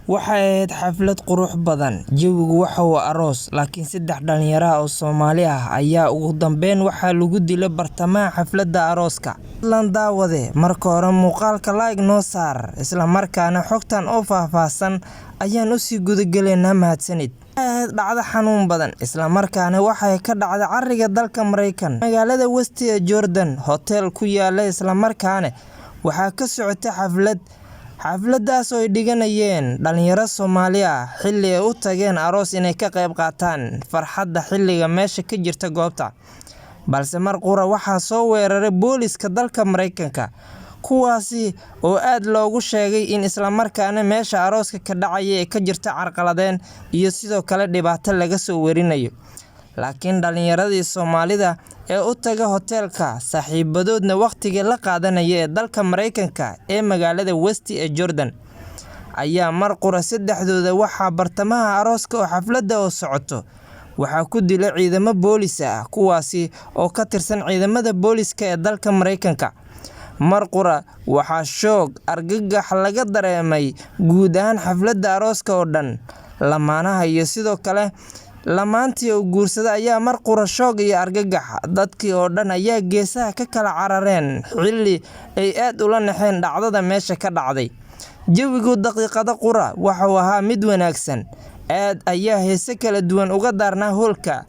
Waxay ahayd xaflad qurux badan, jawigu waxa uu aroos, laakiin saddex dhalinyaro ah oo Soomaali ah ayaa ugu dambeyn waxaa lagu dilay bartamaha xafladda arooska. Fadlan daawade, marka hore muuqaalka like noo saar, isla markaana xogtan oo faahfaahsan ayaan usii gudagelaynaa. Mahadsanid. Waxay ahayd dhacdo xanuun badan, isla markaana waxay ka dhacday cariga dalka Mareykan, magaalada West ee Jordan, hotel ku yaala, isla markaana waxaa ka socotay xaflad. Xafladaas oo ay dhiganayeen dhalinyaro Soomaali ah xilli ay u tageen aroos inay ka qayb qaataan farxadda xilliga meesha ka jirta goobta. Balse mar qura waxaa soo weeraray booliska dalka Mareykanka, kuwaasi oo aad loogu sheegay in isla markaana meesha arooska ka dhacaya ee ka jirta carqaladeen iyo sidoo kale dhibaato laga soo warinayo. Laakiin dhalinyaradii Soomaalida ee u taga hoteelka saaxiibadoodna waqtiga la qaadanaya ee dalka Mareykanka ee magaalada West ee Jordan ayaa mar qura saddexdooda waxaa bartamaha arooska oo xafladda oo socoto waxaa ku dilay ciidamo boolis ah, kuwaasi oo ka tirsan ciidamada booliska ee dalka Mareykanka. Mar qura waxaa shoog argagax laga dareemay guud ahaan xafladda arooska oo dhan. Lamaanaha iyo sidoo kale lamaantii uu guursaday ayaa mar qura shoog iyo argagax, dadkii oo dhan ayaa geesaha ka kala carareen xilli ay aad ula naxeen dhacdada meesha ka dhacday. Jawigu daqiiqado qura waxa uu ahaa mid wanaagsan, aad ayaa heese kala duwan uga daarnaa hoolka.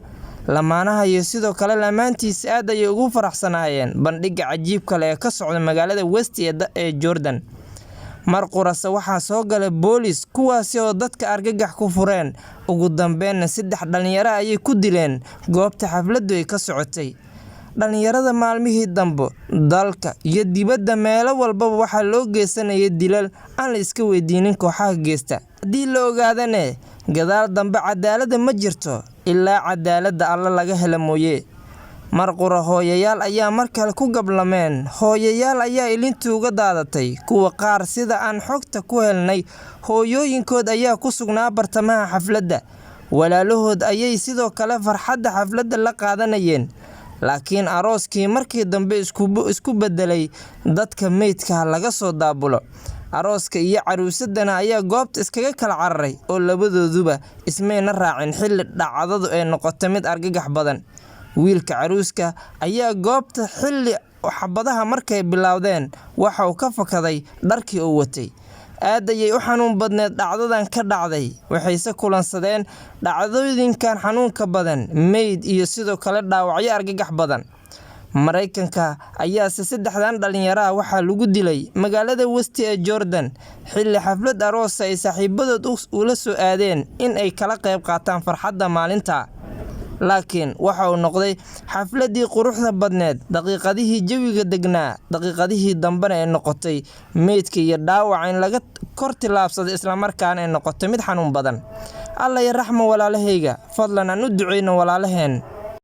Lamaanaha iyo sidoo kale lamaantiisa aad ayay ugu faraxsanaayeen bandhigga cajiibka leh ee ka socda magaalada West ee Jordan. Mar qurase waxaa soo galay boolis, kuwaasi oo dadka argagax ku fureen. Ugu dambeynna saddex dhalinyaro ayay ku dileen goobta xafladdu ay ka socotay. Dhalinyarada maalmihii dambe dalka iyo dibadda meelo walbaba waxaa loo geysanayay dilal aan la iska weydiinin kooxaha geysta. Haddii la ogaadane gadaal dambe cadaaladda ma jirto ilaa cadaaladda Alle laga helo mooye. Mar qura hooyayaal ayaa mar kale ku gablameen, hooyayaal ayaa ilintu uga daadatay. Kuwa qaar sida aan xogta ku helnay hooyooyinkood ayaa ku sugnaa bartamaha xafladda, walaalahood ayay sidoo kale farxadda xafladda la qaadanayeen. Laakiin arooskii markii dambe isku beddelay dadka meydka laga soo daabulo. Arooska iyo caruusadana ayaa goobta iskaga kala cararay oo labadooduba ismayna raacin xilli dhacdadu ay noqotay mid argagax badan. Wiilka caruuska ayaa goobta xilli xabadaha markay bilowdeen waxa uu ka fakaday dharkii uu watay. Aad ayay u xanuun badneed dhacdadan ka dhacday, waxayse kulansadeen dhacdooyinkan xanuunka badan, meyd iyo sidoo kale dhaawacyo argagax badan. Mareykanka ayaase saddexdan dhalinyaro ah waxaa lagu dilay magaalada West ee Jordan xilli xaflad aroos ay saaxiibadood ula soo aadeen in ay kala qayb qaataan farxadda maalinta. Laakiin waxa uu noqday xafladdii quruxda badneed, daqiiqadihii jawiga degnaa, daqiiqadihii dambena ay noqotay meydka iyo dhaawaca in laga kor tillaabsaday, isla markaana ay noqotay mid xanuun badan. Alla ya raxmo walaalahayga, fadlan aan u duceyno walaalaheen.